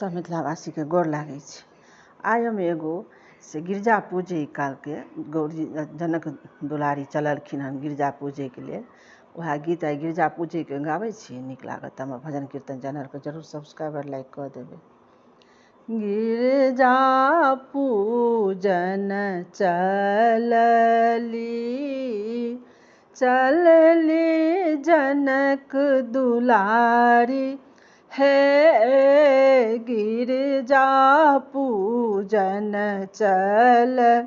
सब मिथिलावासीके गोर लागै छी। आइ हम एगो से गिरजा पूजै कालके गौरी जनक दुलारी चललखिन हन गिरजा पूजैके लेल, वएह गीत आइ गिरजा पूजैके गाबै छी। नीक लागत तऽ हमर भजन कीर्तन चैनलके जरूर सब्सक्राइब आओर लाइक कऽ देबै। गिरजा पूजन चलली चलली जनक दुलारी, हे गिरजा पूजन चलली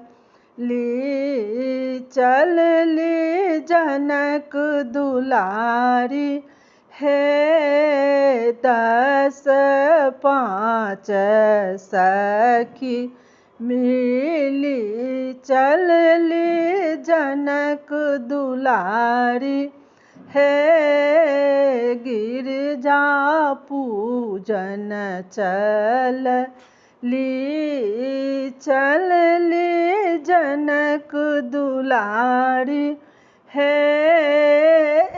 चलली जनक दुलारी, हे 10 5 सखी मिली चलली जनक दुलारी, हे गिरजा पूजन चलली चलली जनक दुलारी, हे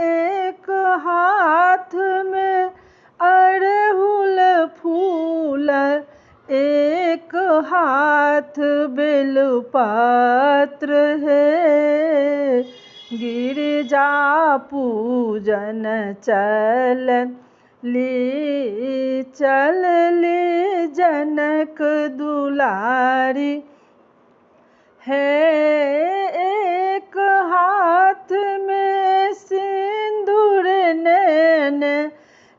एक हाथ में अड़हुल फूल, एक हाथ बेलपत्र, हे गिरजा पूजन चलली चलली जनक दुलारी, हे एक हाथ में सिंदूर नैन,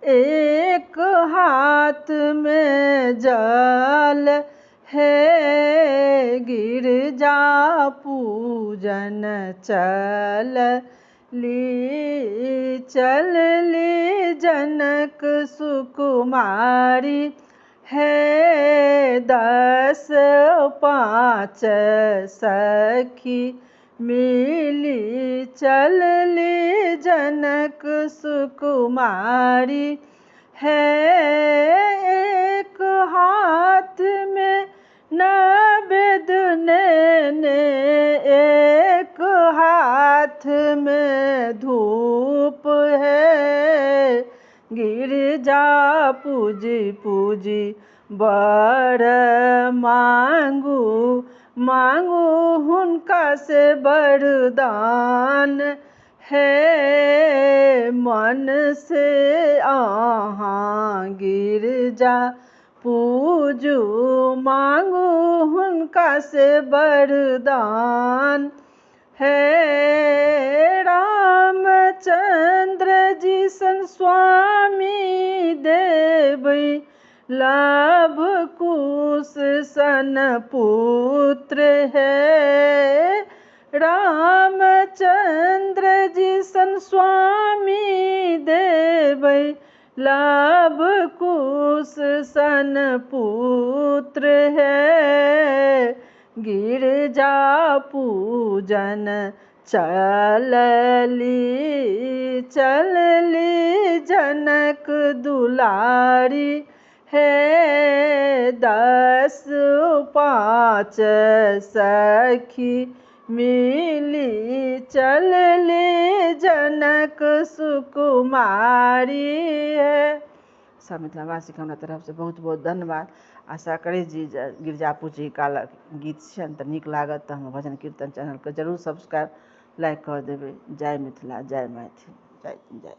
एक हाथ में जल, हे गिरजा पूजन चलली चलली जनक सुकुमारी, हे 10 5 सखी मिली चलली जनक सुकुमारी, हे एक हाथ में नवेद नैने, एक हाथ में धूप, है गिरजा पूजी पूजी बर मांगू मांगू हुनका से वरदान, हे मन से अहाँ गिरजा पूजू मांगू हुनका से वरदान, हे रामचंद्र जी सन स्वामी देबै लव कुश सन पुत्र, हे रामचंद्र जी सन स्वामी देबै लव कुश सन पुत्र, हे गिरजा पूजन चलली चलली जनक दुलारी, हे 10 5 सखी मिली चलली जनक सुकुमारी, है। सब मिथिलावासीके हमरा तरफसँ बहुत बहुत धन्यवाद। आशा करै छी जे गिरजा पूजै कालक गीत छनि तऽ नीक लागत तऽ हमर भजन कीर्तन चैनलके जरूर सब्सक्राइब लाइक कऽ देबै। जय मिथिला, जय मैथिल, जय जय।